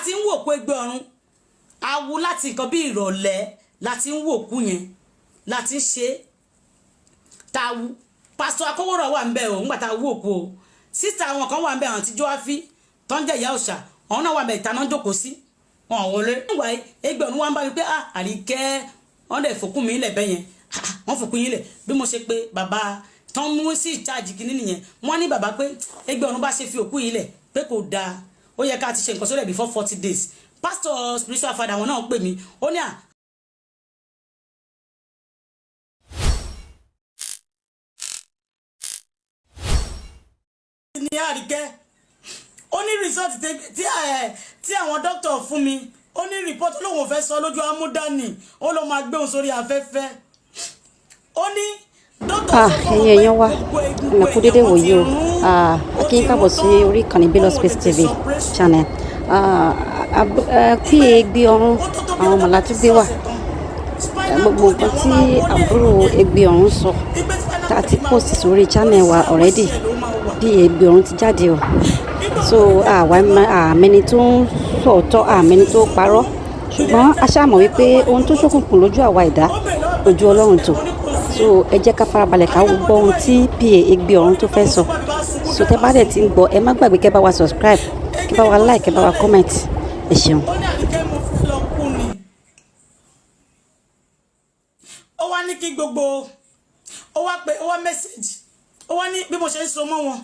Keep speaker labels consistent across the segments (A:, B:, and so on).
A: Ti ń wò pé Ẹgbẹ́ Ọ̀run awu láti nǹkan bí ìrọ̀lẹ́ láti ń wò kú yẹn láti ń ṣe tá a wu. Pásítọ̀ Akówóró wà ń bẹ̀ o ńgbà tá a wú òkú o. Sísá àwọn kan wà ń bẹ̀, àwọn tí Jọ́áfí tó ń jẹ́ ìyá òòṣà, àwọn náà wà ń bẹ̀, ìta náà jókòó sí, wọn ò wọlé. Nígbà Ẹgbẹ́ Ọ̀run wà ń bá mi pé, ah, Àríkẹ́, wọ́n dẹ̀ fòkún mi lẹ̀ bẹ́yẹn. Wọ́n fòkún yín lẹ̀. Bí mo ṣe pé bàbá tán mú sí ìcháàjì kínní nìyẹn. Wọ́n ní bàbá pé Ẹgbẹ́ Ọ̀run bá ṣe fi òkú yìí lẹ̀ pé kò dáa, ó yẹ ká ti ṣe nǹkan sólẹ̀ before 40 days. Pastor, spiritual father àwọn náà pè mí, ó ní à ní Àríkẹ́, ó ní result tí àwọn doctor fún mi, ó ní report lóun ò fẹ́ sọ lójú amúdání, ó ló máa gbé òun sórí afẹ́fẹ́. Ó ní doctor sọ fún
B: ẹ̀yin
A: òun pé
B: èèyàn wa,
A: gbogbo
B: ẹ
A: egungun
B: mà kú dédé
A: èèyàn wọ́n ti
B: wòyí o.
A: rún,
B: A
A: ó
B: kí
A: ti
B: yín káàbọ̀
A: rún
B: sí
A: tán,
B: orí ìkànnì
A: òun
B: Bello
A: ò
B: Space
A: tètè
B: TV
A: sọpẹ́rẹ́sàn
B: channel. Pí Ẹgbẹ́ Ọ̀run,
A: ó tó tó bí
B: àwọn
A: ọjọ́
B: mọ̀lá
A: mẹ́ta
B: tó
A: sí
B: gbé wà.
A: ọ̀sẹ̀ kan, spinal
B: Gbogbo
A: cord
B: nǹkan
A: àwọn
B: tí
A: máa wọlé
B: àbúrò
A: ẹ̀yìn yẹn,
B: Ẹgbẹ́ Ọ̀run sọ
A: wípé spinal
B: tá a
A: cord
B: ti
A: yìí máa
B: post
A: wọ́,
B: sórí channel wa
A: oríṣi àwọn
B: already,
A: iṣẹ́ ló máa wà
B: bí Ẹgbẹ́ Ọ̀run ti jáde o.
A: nígbà
B: So
A: tó tètè
B: àwa àmẹni tó ń sọ̀tọ̀, àmẹni tó parọ́, ṣùgbọ́n a ṣáà mọ̀ wípé ohun tó ṣókùnkùn lójú àwa ẹ̀dá,
A: ó bèrè lọ́wọ́ mi
B: ojú
A: pé
B: Ọlọ́run
A: ṣé
B: tó.
A: mo ní kò sí.
B: So ẹ jẹ́ ká farabalẹ̀ ká
A: Àríkẹ́, mo
B: gbọ́
A: ní
B: ohun
A: wáyé
B: tí PA Ẹgbẹ́ Ọ̀run tó
A: ó ní
B: fẹ́
A: mo
B: sọ.
A: sunkún, àbí bá sunkún,
B: So tẹ́
A: dẹ́rẹ́bà
B: bá dẹ̀ ti ń
A: sunkún,
B: gbọ́, ẹ má gbàgbé kẹ́ bá wa subscribe, kẹ́
A: Ẹgbẹ́
B: bá
A: ní
B: wa
A: kò
B: like,
A: sí
B: kẹ́ bá wa
A: lọ́lẹ̀.
B: comment. Ẹ ṣeun.
A: Ó ní, Àríkẹ́, mo fẹ́ lọ kú ni. Ó wá ní kí gbogbo, ó wá pé, ó wá message, ó wá ní bí mo ṣe ń so mọ́ wọn.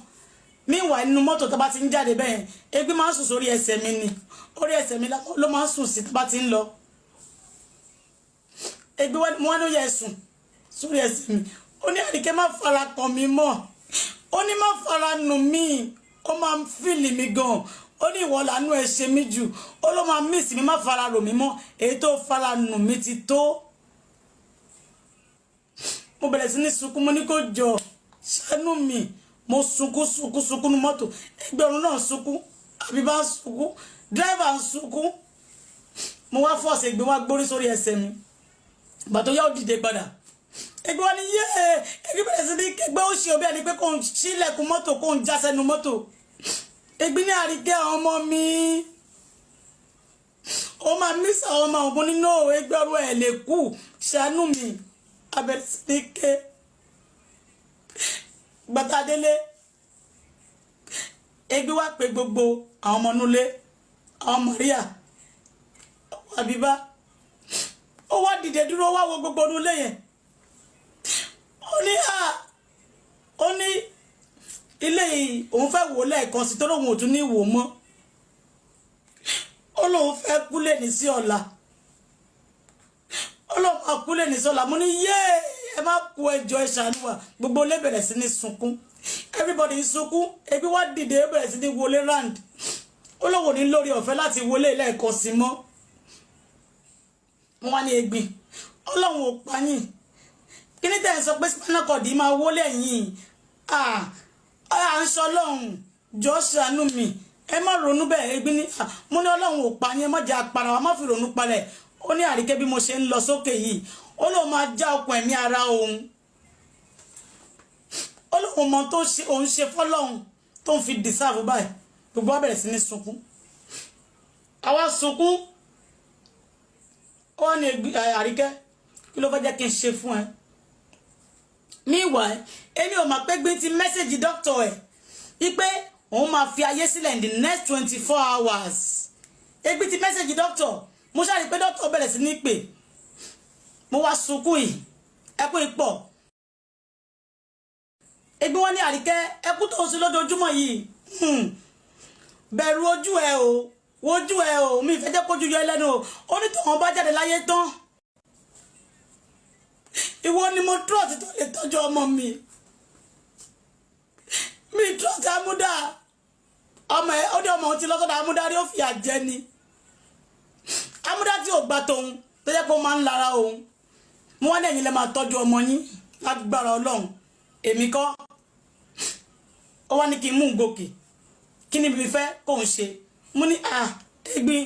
A: Meanwhile, nínú mọ́tò, tó bá ti ń jáde bẹ́ẹ̀, Ẹgbẹ́ máa ń sùn sórí ẹsẹ̀ mi ni, orí ẹsẹ̀ mi ló máa ń sùn sí tó bá ti ń lọ. Ẹgbẹ́ mo wá ní ó yẹ sùn sórí ẹsẹ̀ mi. Ó ní, Àríkẹ́, má fara kàn mí mọ́. Ó ní má fara nù mí, ó máa ń feel mi gan. Ó ní ìwọ làánú ẹ ṣe mí jù. Ó ló máa miss mi, má fara rò mí mọ́, èyí tó fara nù mí ti tó. Mo bẹ̀rẹ̀ sí ní sunkún, mo ní kó jọ ṣàánú mi. Mo sunkún, sunkún, sunkún ní mọ́tò. Ẹgbẹ̀rún náà sunkún, àbí bá ń sunkún, driver ń sunkún. Mo wá force ẹgbẹ́ wá gbórí sórí ẹsẹ̀ mi. Ìgbà tó yá, ó dìde padà. Ẹgbẹ́ wa ní yé. Ẹgbẹ́ bẹ̀rẹ̀ sí ní ẹgbẹ́ ó ṣe òbí ẹni pé kò ń ṣílẹ̀kùn mọ́tò, kò ń já sẹ́nu mọ́tò. Ẹgbẹ́ ní, Àríkẹ́, àwọn ọmọ mi, ó máa miss àwọn ọmọ ògùn nínú ẹgbẹ́ ọ̀rọ̀ ẹ̀ lè kú, ṣàánú mi. Abẹ́rẹ́ sí ní ké. Gbàtà délé, ẹgbẹ́ wa pé gbogbo àwọn ọmọ nulẹ̀, àwọn Maria Àbíbá. Ó wá dìde dúró, wá wo gbogbo nulẹ̀ yẹn. Ó ní à, ó ní ilé yìí òun fẹ́ wò lẹ́ẹ̀kan sí, tó lóun ò tún ní wò mọ́. Ó lóun fẹ́ kú lè ní sí ọ̀la, ó lóun máa kú lè ní sí ọ̀la. Mo ní yé, ẹ má kú, ẹjọ́, ẹ ṣàánú wa. Gbogbo ilé bẹ̀rẹ̀ sí ní sunkún, everybody ń sunkún. Ebi wá dìde, ó bẹ̀rẹ̀ sí ní wọlé round. Ó lóun ò ní lórí ọ̀fẹ́ láti wọlé lẹ́ẹ̀kan sí mọ́. Mo wá ní, Egbin, Ọlọ́run ò pa yín. Kí ní tẹ̀ ń sọ pé spinal cord yìí máa wọlé yín? À ń sọ Ọlọ́run, jọ ṣàánú mi, ẹ má ronú bẹ́ẹ̀. Egbin ní, mo ní Ọlọ́run ò pa yín, ẹ má jẹ́ apara wa, má fi ronú palẹ̀. Ó ní, Àríkẹ́, bí mo ṣe ń lọ sókè yìí, ó lóun máa já okùn ẹ̀mí ara òun. Ó lóun mọ tó ṣe òun ṣe fọlọ́run tó ń fi deserve báyìí. Gbogbo wa bẹ̀rẹ̀ sí ní sunkún, àwa sunkún. Ó wá ní, Àríkẹ́, kí ló fẹ́ jẹ́ kí n ṣe fún ẹ? Meanwhile, èmi ò mọ̀ pé gbé ti message doctor ẹ̀ wípé òun máa fi ayé sílẹ̀ in the next 24 hours. Egbi ti message doctor. Mo ṣáà rí pé doctor bẹ̀rẹ̀ sí ní pè. Mo wá sunkún yìí, ẹkún ipọ̀. Egbi wọn ní, Àríkẹ́, ẹkún tó ń sun lójoojúmọ́ yìí, bẹ̀rù ojú ẹ o, wojú ẹ o, mi ìfẹ́ jẹ́ kójú yọ ẹ lẹ́nu o. Ó ní tòun bá jáde láyé tán, ìwọ ni mo trust tó lè tọ́jú ọmọ mi. Mi trust Amúdá, ọmọ ẹ. Ó ní ọmọ òun ti lọ́sọ̀dọ̀ Amúdá rí, ó fìyà jẹ ni. Amúdá tí ò gba tòun, tó jẹ́ pé ó máa ń lara òun. Mo wá ní ẹ̀yin lẹ máa tọ́jú ọmọ yín lágbára Ọlọ́run, èmi kọ́. Ó wá ní kí n mú un gòkè, kí ni mi fẹ́ kóun ṣe? Mo ní, à, Ẹ̀gbin,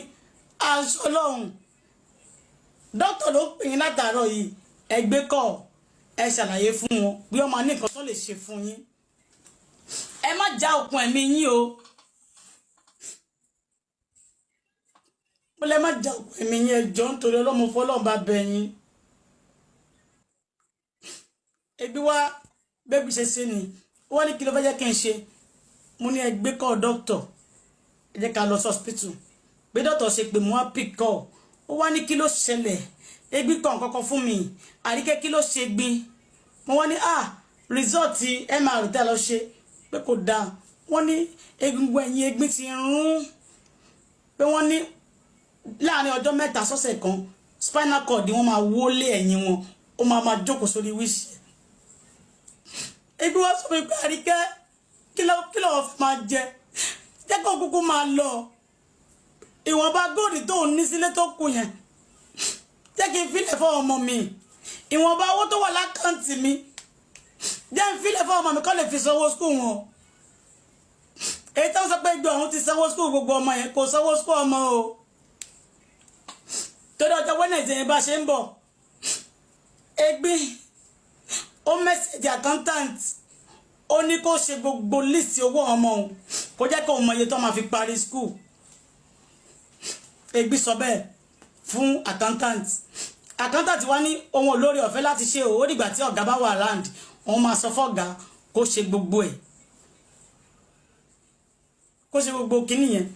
A: aṣọ Ọlọ́run, dókítà ló pè yín látàárọ̀ yìí, ẹ gbé kọ́, ẹ ṣàlàyé fún wọn bí wọ́n máa ní nǹkan tó lè ṣe fún yín. Ẹ má já okùn ẹ̀mí yín o. Mo lẹ má jà òkú ẹ̀mí yẹn, jọ, nítorí ọlọ́mọ fọlọ́run bá bẹ yín. Ebi wá bẹ́bí ṣe ṣe ni wọ́n ní kí ló fẹ́ jẹ́ kí n ṣe. Mo ní ẹ gbé call doctor, ẹ jẹ́ ká lọ sí hospital. Pé doctor ṣe pé mo wá pick call, ó wá ní kí ló ṣẹlẹ̀. Egbin kan kọ́kọ́ fún mi, Àríkẹ́, kí ló ṣe gbin? Mo wá ní, ah, result MR tẹ́ lọ ṣe pé kò dáa. Wọ́n ní egungun ẹ̀yìn egbin ti rún, pé wọ́n ní láàrin ọjọ́ 3 sọ́sẹ̀ kan, spinal cord wọ́n máa wọlé ẹ̀yìn wọn, ó máa máa jókòó sórí wheelchair. Egbin wá sọ fún mi pé, Àríkẹ́, kí ló máa jẹ? Jẹ́ kó kúkú máa lọ. Ìwọ̀nba gold tó ń ní sílé tó kù yẹn, jẹ́ kí n filẹ̀ fún ọmọ mi. Ìwọ̀nba owó tó wà l'account mi, jẹ́ n filẹ̀ fún ọmọ mi kó lè fi sanwó school wọn. Èyí tó ń sọ pé gbé ọ̀hún ti sanwó school gbogbo ọmọ yẹn, kò sanwó school ọmọ o. Torí ọjọ́ Wednesday yẹn bá ṣe ń bọ̀, Egbin ó message accountant, ó ní kó ṣe gbogbo list owó ọmọ òun, kó jẹ́ kó mọ iye tó máa fi parí school. Egbin sọ bẹ́ẹ̀ fún accountant. Accountant wá ní ohun olórí ọ̀fẹ́ láti ṣe o, ó dìgbà tí ọ̀gá bá wà around, òun máa sọ fọ́gá kó ṣe gbogbo ẹ̀, kó ṣe gbogbo kinní yẹn.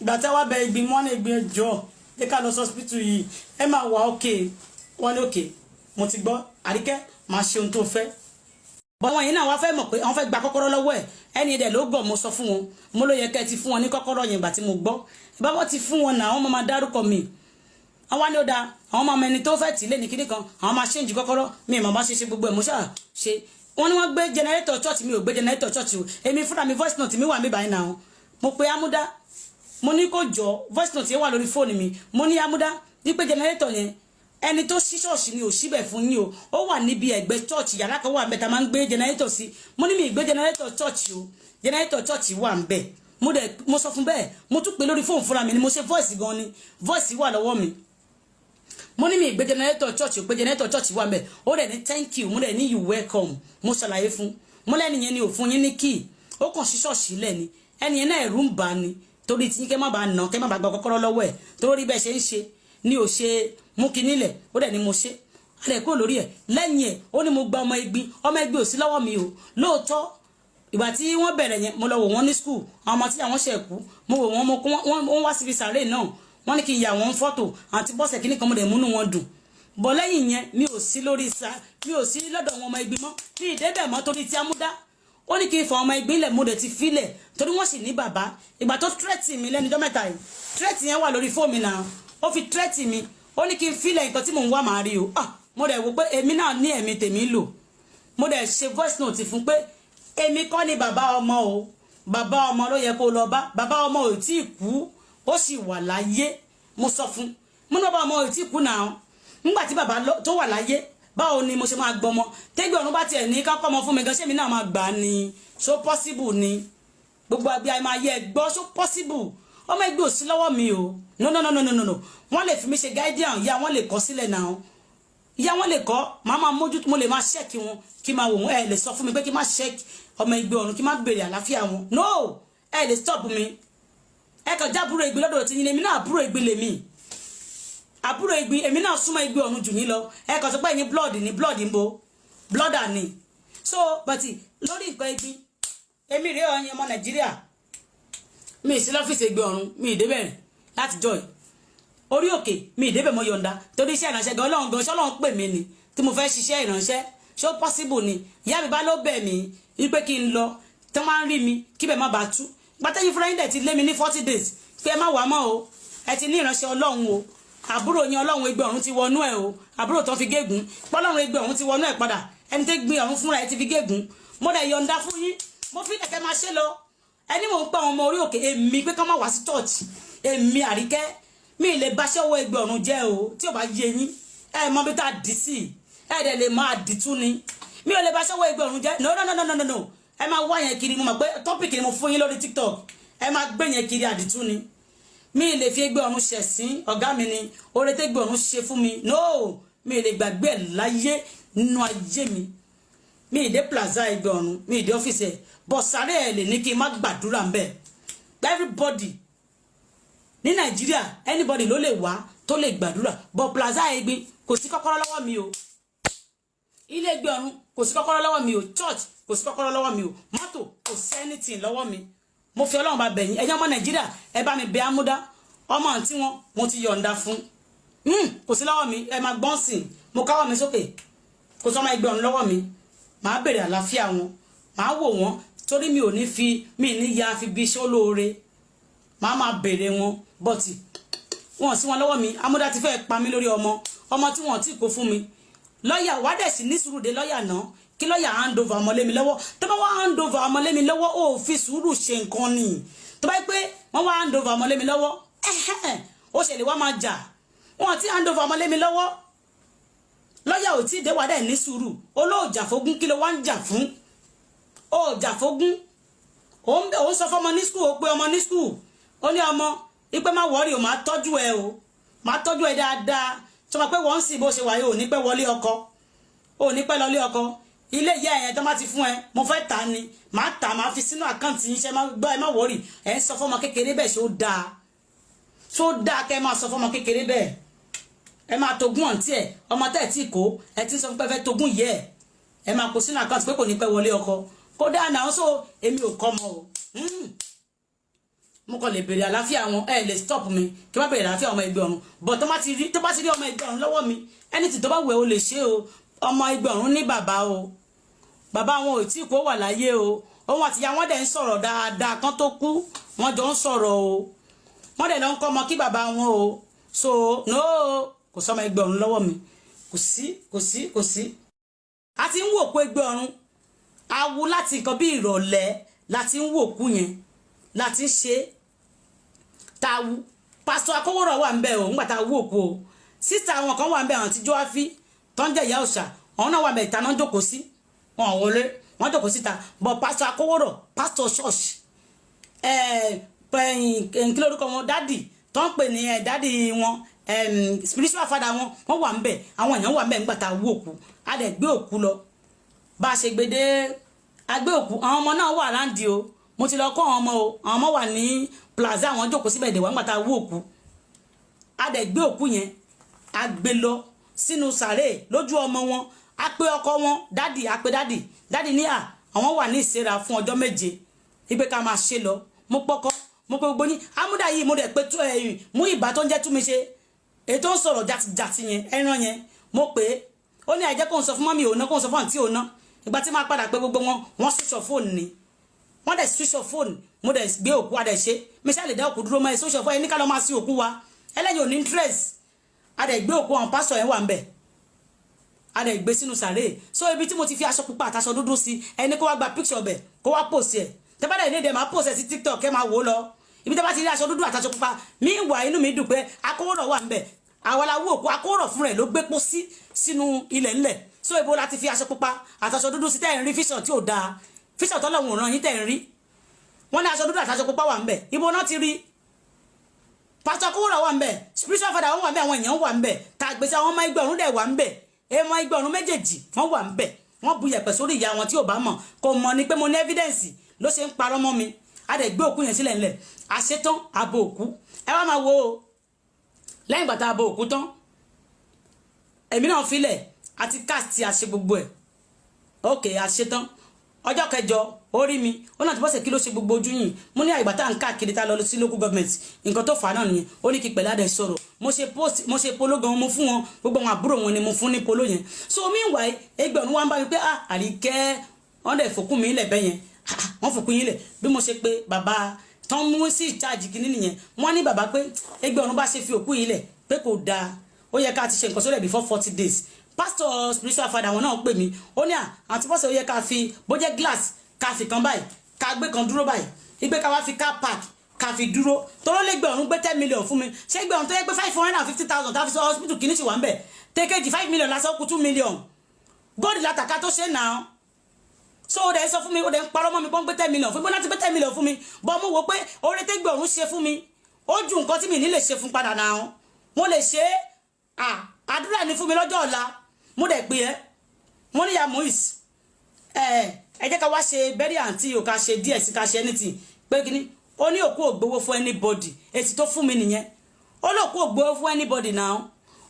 A: Ìgbà tí wàá bẹ Egbin, wọn ní, Egbin, ẹjọ́, jẹ́ ká lọ sí hospital yìí, ẹ máa wà okay. Wọ́n ní okay, mo ti gbọ́, Àríkẹ́, máa ṣe ohun tó fẹ́. Bọ́ wọn yìí náà wá fẹ́ mọ̀ pé wọ́n fẹ́ gba kọ́kọ́rọ́ lọ́wọ́ ẹ̀. Ẹni dẹ̀ ló gọ̀. Mo sọ fún wọn, mo ló yẹ kẹ́ ẹ ti fún wọn ní kọ́kọ́rọ́ yẹn. Ìgbà tí mo gbọ́ báwọ́ ti fún wọn náà, wọ́n máa dárúkọ mi. Àwọn ní ó da, àwọn máa mọ ẹni tó fẹ́ tì lé ní kíní kan, àwọn máa change kọ́kọ́rọ́ mi. Ìmọ̀ bá ṣe ṣe gbogbo ẹ̀, mo ṣáà ṣe. Wọ́n ní wọ́n gbé generator church mi. Ò gbé generator church o. Èmi fúnra mi, voice note mi wà mí báyìí náà. Mo pe Amúdá, mo ní kó jọ, voice note yẹn wà lórí fóònù mi. Mo ní, Amúdá, wípé generator yẹn, ẹni tó ṣí ṣọ́ọ̀ṣì ni ò síbẹ̀ fún yín o. Ó wà níbi ẹ̀gbẹ́ church, yàrá kan wà mẹ́ta máa ń gbé generator sí. Mo ní mi gbé generator church o, generator church wà ń bẹ̀. Mo dẹ̀ mo sọ fún bẹ́ẹ̀, mo tún pè lórí fóònù fúnra mi ni mo ṣe voice gan ni, voice wà lọ́wọ́ mi. Mo ní mi gbé generator church, pé generator church wà ń bẹ̀. Ó dẹ̀ ní thank you. Mo dẹ̀ ní you welcome. Mo ṣàlàyé fún mo lẹ́nu yẹn ni ò fún yín ní key, ó kàn sí ṣọ́ọ̀ṣì lẹ̀ ni. Ẹni yẹn náà, ẹ̀rù ń bà ni torí tí kẹ́ má bàa nà, kẹ́ má bàa gba kọ́kọ́rọ́ lọ́wọ́ ẹ̀, torí bẹ́ẹ̀ ṣe ń ṣe ni ò ṣe mú kinní lẹ̀. Ó dẹ̀ ní mo ṣe alẹ́ kúrò lórí ẹ̀. Lẹ́yìn ẹ̀, ó ní mo gba ọmọ Egbin. Ọmọ Egbin ò sí lọ́wọ́ mi o. Lóòótọ́, ìgbà tí wọ́n bẹ̀rẹ̀ yẹn, mo lọ wò wọ́n ní school, àwọn ọmọ tí àwọn ṣẹ̀ kú. Mo wò wọ́n, mo kó wọ́n wá síbi sàárè náà, wọ́n ní kí n yà wọ́n fọ́tò àti bọ́sẹ̀ kíní kan, mo dẹ̀ múnú wọn dùn bọ̀. Lẹ́yìn yẹn, mi ò sí lórí sa, mi ò sí lọ́dọ̀ wọn ọmọ Egbin mọ́, mi ì débẹ̀ mọ́, torí tí Amúdá ó ní kí n fọ ọmọ Egbin lẹ̀, mo dẹ̀ ti filẹ̀, torí wọ́n sì ní bàbá. Ìgbà tó threat mi lẹ́nu ọjọ́ 3 yìí, threat yẹn wà lórí fóònù mi náà. Ó fi threat mi, ó ní kí n filẹ̀, nǹkan tí mò ń wá màá rí o. Ah, mo dẹ̀ wò pé èmi náà ní ẹ̀mí tèmi lò. Mo dẹ̀ ṣe voice note fún pé èmi kọ́ ni bàbá ọmọ o, bàbá ọmọ ló yẹ kó lọ bá. Bàbá ọmọ ò tí ì kú, ó sì wà láyé. Mo sọ fún mo ní bàbá ọmọ ò tí ì kú náà. Nígbà tí bàbá tó wà láyé, báwo ni mo ṣe máa gbọmọ? Tẹ́gbẹ́ ọ̀run bá tiẹ̀ ní ká kọ́mọ fún mi gan, ṣé mi náà máa gbà á ni? So possible ni gbogbo àbí àìmọ̀ ayé ẹ gbọ́. So possible ọmọ ẹgbẹ́ ò sí lọ́wọ́ mi o. No, no, no, no, no, no. Wọ́n lè fi mi ṣe guardian, ìyá wọn lè kọ́ sílẹ̀ náà, ìyá wọn lè kọ́. Màá máa mójútó, mo lè máa check wọn, kí máa wò wọ́n. Ẹ lè sọ fún mi pé kí má check ọmọ ẹgbẹ́ ọ̀run, kí má béèrè àlàáfíà wọn. No, ẹ lè stop mi. Ẹ kàn jábúrò Ẹ̀gbin lọ́dọ̀ tí yín, èmi náà àbúrò Ẹ̀gbin lèmi, àbúrò Ẹ̀gbin. Èmi náà súnmọ́ Ẹ̀gbin ọ̀run jù yín lọ. Ẹ kàn sọ pé ẹ̀yin blood ni, blood ń bo blood ni. So, but lórí nǹkan Ẹ̀gbin, èmi rèé, ọyìn ọmọ Nàìjíríà, mi ì sí lọ́fíìsì Ẹ̀gbin ọ̀run, mi ì débẹ̀ láti joy orí òkè, mi ì débẹ̀. Mo yọ̀ǹda torí iṣẹ́ ìránṣẹ́ gan. Ọlọ́run gan, ṣọlọ́run pè mí ni tí mo fẹ́ ṣiṣẹ́ ìránṣẹ́? Ṣó possible ni? Ìyá mi bá ló bẹ̀ mí wípé kí n lọ, tí wọ́n máa ń rí mi kí bẹ́ẹ̀ má bàa tú. Gbàtẹ́yìn fúnra yín dẹ̀ ti lé mi ní 40 days pé ẹ má wàá mọ́ o. Ẹ ti ní ìránṣẹ́ Ọlọ́run o, àbúrò yín, Ọlọ́run Ẹgbẹ́ ọ̀run ti wọnú ẹ̀ o. Àbúrò tó fi gégùn pọ́lọ́run Ẹgbẹ́ ọ̀run ti wọnú ẹ̀ padà. Ẹni tó gbin ọ̀run fúnra ẹ ti fi gégùn. Mo dẹ̀ yọ̀ǹda fún yín, mo fi kẹ̀kẹ́ máa ṣe lọ. Ẹni mò ń pa àwọn ọmọ orí òkè èmi pé kọ́ máa wá sí church. Èmi Àríkẹ́, mi lè baṣẹ́ ọwọ́ Ẹgbẹ́ ọ̀run jẹ́ o. Tí ò bá yé yín, ẹ mọ bí tá a dì sí, ẹ dẹ̀ lè máa dì tún ni. Mi ò lè baṣẹ́ ọwọ́ Ẹgbẹ́ ọ̀run jẹ́. No, no, no, no, no, no. Ẹ máa wá yẹn kiri. Mo mọ̀ pé topic ni mo fún yín lórí TikTok, ẹ máa gbé yẹn kiri. Àdìtú ni. Mi lè fi Ẹgbẹ́ ọ̀run ṣẹ̀sín. Ọ̀gá mi ni. Oore tẹ́gbẹ́ ọ̀run ṣe fún mi, no, mi lè gbàgbé ẹ̀ láyé nínú ayé mi. Mi ì dé plaza Ẹgbẹ́ ọ̀run, mi ì dé ọ́fíìsì ẹ̀, bọ̀ sáré ẹ̀ lè ní kí n má gbàdúrà ń bẹ̀. Everybody Ní Nàìjíríà, anybody ló lè wá tó lè gbàdúrà, but Plaza Egbin, kò sí kọ́kọ́rọ́ lọ́wọ́ mi o. Ilé Ẹgbẹ́ Ọ̀run, kò sí kọ́kọ́rọ́ lọ́wọ́ mi o. Church, kò sí kọ́kọ́rọ́ lọ́wọ́ mi o. Mọ́tò, kò sí anything lọ́wọ́ mi. Mo fi Ọlọ́run bá bẹ̀yìn, ẹ̀yin ọmọ Nàìjíríà, ẹ bá mi bẹ Amúdá, ọmọ àǹtí wọn. Mo ti yọ̀ǹda fún. Kò sí lọ́wọ́ mi. Ẹ máa gbọ́n sìn, mo káwọ́ mi sókè, kò sọ́mọ Ẹgbẹ́ Ọ̀run lọ́wọ́ mi. Màá bèrè àlàáfíà wọn, màá wò wọ́n, torí mi ò ní fi mi ní ya fi bí iṣẹ́ olóore. Màá máa bèrè wọn, but wọn sí wọn lọ́wọ́ mi. Amúdá ti fẹ́ pa mí lórí ọmọ, ọmọ tí wọn ti kó fún mi. Lọ́ọ̀yà wá dẹ̀ sí ní sùúrù dé lọ́ọ̀yà náà, kí lọ́ọ̀yà hand over ọmọ lé mi lọ́wọ́. Tó bá wá hand over ọmọ lé mi lọ́wọ́, ó fi sùúrù ṣe nǹkan ni. Tó bá yẹ pé wọ́n wá hand over ọmọ lé mi lọ́wọ́, ó ṣe lè wá máa jà. Wọn ti hand over ọmọ lé mi lọ́wọ́, lọ́ọ̀yà ò tí ì dé, wá dẹ̀ ní sùúrù. Olóòjà fógún, kí ló wá ń jà fún? Ó jà fógún. Ó ń sọ fọmọ ní school, ó pé ọmọ ní school, ó ní ọmọ ipe má worry o, máa tọ́jú ẹ o, máa tọ́jú ẹ dáadáa. Tó máa pé wọ́n ń sìn bó ṣe wà yìí, ò ní pẹ́ wọlé ọkọ, ò ní pẹ́ lọlé ọkọ. Ilé ìyá ẹ̀yẹn tó má ti fún ẹ, mo fẹ́ tà ni, màá tà, máa fi sínú account yín. Ṣe máa gbọ́? Ẹ má worry. Ẹ ń sọ fọmọ kékeré bẹ́ẹ̀, ṣó dáa? Ṣó dáa kẹ́ ẹ máa sọ fọmọ kékeré bẹ́ẹ̀? Ẹ máa togún ọ̀ǹtí ẹ, ọmọ tẹ́ ẹ tí kó, ẹ ti ń sọ fún pé fẹ́ togún yẹ ẹ, ẹ máa kó sínú account pé kò ní pẹ́ wọlé ọkọ. Kódà náà, so èmi ò kọ́ ọmọ o. Mo kàn lè béèrè àlàáfíà wọn. Ẹ lè stop mi kí n má béèrè àlàáfíà ọmọ Ẹgbẹ́ Ọ̀run, but tó bá ti rí ọmọ Ẹgbẹ́ Ọ̀run lọ́wọ́ mi, anything tó bá wù ẹ́, o lè ṣe o. Ọmọ Ẹgbẹ́ Ọ̀run ní bàbá o, bàbá wọn ò tí kó wà láyé o. Òun àti ìyá wọn dẹ̀ ń sọ̀rọ̀ dáadáa kán tó kú. Wọ́n jọ ń sọ̀rọ̀ o, wọ́n dẹ̀ lọ ń kọ́ ọmọ kí bàbá wọn o. So no, kò sọmọ Ẹgbẹ́ Ọ̀run lọ́wọ́ mi. Kò sí, kò sí, kò sí. A ti ń wò pé Ẹgbẹ́ Ọ̀run awu láti nǹkan bí ìrọ̀lẹ́ láti ń wòkú yẹn, láti ń ṣe tá a wú. Pásítọ̀ Akówóró wà ń bẹ̀ o ńgbà tá a wú òkú o. Sísá àwọn kan wà ń bẹ̀, àwọn tí Jọ́áfí tó ń jẹ́ ìyá òòṣà, àwọn náà wà ń bẹ̀. Ìta náà jókòó sí, wọn ò wọlé, wọn jókòó síta. But Pásítọ̀ Akówóró, pásítọ̀ ṣọ́ọ̀ṣì, kí lórúkọ wọn, daddy tó ń pè ní daddy wọn, spiritual father wọn, wọ́n wà ń bẹ̀. Àwọn èèyàn wà ń bẹ̀ ńgbà tá a wú òkú. A dẹ̀ gbé òkú lọ. Bá a ṣe gbé dé, a gbé òkú, àwọn ọmọ náà wà láǹdì o. Mo ti lọ kọ́ àwọn ọmọ o. Àwọn ọmọ wà ní plaza, àwọn jókòó síbẹ̀ dè wá ńgbà tá a wú òkú. A dẹ̀ gbé òkú yẹn, a gbé lọ sínú sàré lójú ọmọ wọn. A pé ọkọ wọn, daddy, a pé daddy. Daddy ní à àwọn wà ní ìsera fún ọjọ́ 7, wípé ká máa ṣe lọ. Mo pọ́kọ́, mo pé gbogbo ní amúdá yìí, mo dẹ̀ pé tú ẹ̀yìn mú ìbá tó ń jẹ́ tú mi ṣe, èyí tó ń sọ̀rọ̀ jàtìjàtì yẹn, ẹran yẹn, mo pè é. Ó ní àìjẹ́ kó ń sọ fún mummy òun náà, kó ń sọ fún àǹtí òun náà. Ìgbà tí máa padà pé gbogbo wọn, wọ́n switch off phone ni. Wọ́n dẹ̀ switch off phone. Mo dẹ̀ gbé òkú, a dẹ̀ ṣe. Mi ṣáà lè dá òkú dúró mọ́ ẹ switch off phone. Ẹ ní ká lọ́ máa sí òkú wa, ẹlẹ́yìn ò ní interest. A dẹ̀ gbé òkú, àwọn pásítọ̀ yẹn wà ń bẹ̀. A dẹ̀ gbé sínú sàréè. So ibi tí mo ti fi aṣọ pupa àtàṣọ dúdú sí, ẹni kó wá gba picture bẹ̀, kó wá post ẹ̀. Tẹ́ bá dẹ̀ ní èdè, máa post ẹ̀ sí TikTok, ẹ máa wò ó lọ. Ibi tẹ́ bá ti rí aṣọ dúdú àtàṣọ pupa mi wà, inú mi dùn pé Akówóró wà ń bẹ̀. Àwa la wú òkú. Akówóró fún rẹ̀ ló gbé pósí sínú ilẹ̀ ńlẹ̀. So ibo la ti fi aṣọ pupa àtàṣọ dúdú sí? Tẹ́ ẹ̀ ń rí fíṣàn tí ò dáa, fíṣàn tọ́lọ́hún ràn yín, tẹ́ ẹ̀ ń rí wọ́n ní aṣọ dúdú àtàṣọ pupa wà ń bẹ̀. Ibo náà ti rí? Pásítọ̀ Akówóró wà ń bẹ̀, spiritual father wọn wà ń bẹ̀, àwọn èèyàn wà ń bẹ̀ tá a gbèsè. Àwọn ọmọ Ẹgbẹ́ Ọ̀run dẹ̀ wà ń bẹ̀. Ọmọ Ẹgbẹ́ Ọ̀run méjèèjì, wọ́n wà ń bẹ̀. Wọ́n bu yẹ̀pẹ̀ sórí ìyá wọn. Tí ò bá mọ̀, kò mọ̀ ni pé mo ní evidence ló ṣe ń parọ́ mọ́ mi. A dẹ̀ gbé òkú yẹn sílẹ̀ ńlẹ̀, àṣetán, àbò òkú. Ẹ wá máa wo o, lẹ́yìn ìgbà tá a bo òkú tán, èmi náà filẹ̀ àti cast, àṣe gbogbo ẹ̀. Ok, àṣetán. Ọjọ́ kẹjọ, ó rí mi, ó náà ti bọ́sẹ̀, kí ló ṣe gbogbo ojú yìí? Mo ní àìgbà tá à ń káàkiri, tá a lọ sí local government, nǹkan tó fà á náà nìyẹn. Ó ní kí pẹ̀lú àdẹ sọ̀rọ̀. Mo ṣe post, mo ṣe polo gan, mo fún wọn. Gbogbo àwọn àbúrò wọn ni mo fún ní polo yẹn. So meanwhile, Ẹgbẹ̀rún wa ń bá mi pé, ah, Àríkẹ́, wọ́n dẹ̀ fòkún mi lẹ̀ bẹ́yẹn. Wọ́n fòkún yín lẹ̀. Bí mo ṣe pé bàbá tán mú sí ìcháàjì kìíní nìyẹn. Wọ́n ní bàbá pé Ẹgbẹ̀rún bá ṣe fi òkú yìí lẹ̀ pé kò dáa, ó yẹ ká ti ṣe nǹkan sólẹ̀ before 40 days. Pastor, spiritual father àwọn náà pè mí. Ó ní à àti bọ́sẹ̀, ó yẹ ká fi bó jẹ́ glass, ká fi kan báyìí, ká gbé kan dúró báyìí, ìgbé ká wá fi car park, ká fi dúró tọ́lọ́ lè gbé ọ̀run gbé 10 million fún mi. Ṣé gbé ọ̀run tó yẹ pé 550,000 tá a fi sọ hospital kìíní sì wà ń bẹ̀, tẹ́kẹ́jì 5 million lásán, kú 2 million gold látàkà tó ṣe náà. So ó dẹ̀ sọ fún mi, ó dẹ̀ ń parọ́ mọ́ mi pọ́n gbé 10 million fún mi láti gbé 10 million fún mi bọ́. Mo wò pé oore tẹ́gbẹ̀ ọ̀run ṣe fún mi, ó ju nǹkan tí mi ní lè ṣe fún padà náà. Mo lè ṣe é, àdúrà ní fún mi lọ́jọ́ ọ̀la. Mo dẹ̀ pè é, mo ní ya Muiz, ẹ jẹ́ ká wá ṣe bẹ́rí àǹtí o, ká ṣe díẹ̀ sí, ká ṣe anything pé kíní. Ó ní òkú ò gbowó fún anybody. Èsì tó fún mi nìyẹn. Ó ní òkú ò gbowó fún anybody náà.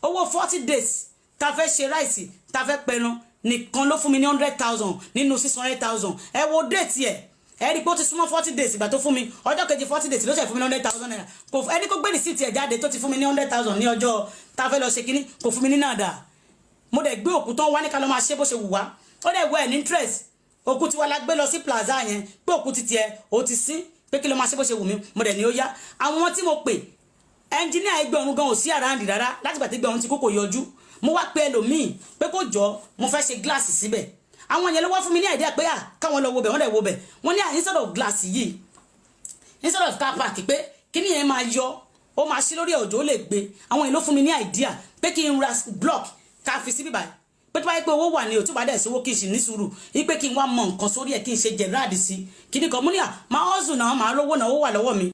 A: Owó 40 days ta fẹ́ ṣe rice, ta fẹ́ pẹran nìkan ló fún mi ní 100,000 nínú 600,000. Ẹ wo date ẹ̀, ẹ rí i pé ó ti súnmọ́ 40 days ìgbà tó fún mi. Ọjọ́ kejì 40 days ló ṣe fún mi ní ₦100,000. Kò ẹni kó gbé receipt ẹ̀ jáde tó ti fún mi ní 100,000 ní ọjọ́ ta fẹ́ lọ ṣe kínní. Kò fún mi ní nàdà. Mo dẹ̀ gbé òkú tán wá ní ká lọ́ máa ṣe bó ṣe wù wá. Ó dẹ̀ wọ ẹ̀ ní interest. Òkú tiwa la gbé lọ sí plaza yẹn pé òkú ti tiẹ̀ ó ti sín, pé kí ló máa ṣe bó ṣe wù mí. Mo dẹ̀ ní ó yá. Àwọn tí mo pè, ẹnjíníà ẹgbẹ́ ọ̀run gan ò sí around rárá. Látìgbà tí ẹgbẹ́ ọ̀run ti kó, kò yọjú. Mo wá pe ẹlòmíì pé kó jọ, mo fẹ́ ṣe gíláàsì síbẹ̀. Àwọn yẹn ló wá fún mi ní idea pé à káwọn lọ wo bẹ̀. Wọ́n dẹ̀ wo bẹ̀. Wọ́n ní à instead of glass yìí, instead of car park, pé kíní yẹn máa yọ, ó máa ṣí lórí òjò, ó lè gbé. Àwọn yẹn ló fún mi ní idea pé kí n ra block ká fi síbí báyìí, pé tó bá yẹ pé owó wà ní òtún bá dẹ̀ sówó, kí n sì ní sùúrù wípé kí n wá mọ nǹkan sórí ẹ̀, kí n ṣe Gerard sí kíní kan. Mo ní à máa hustle náà, máa rówó náà, ó wà lọ́wọ́ mi.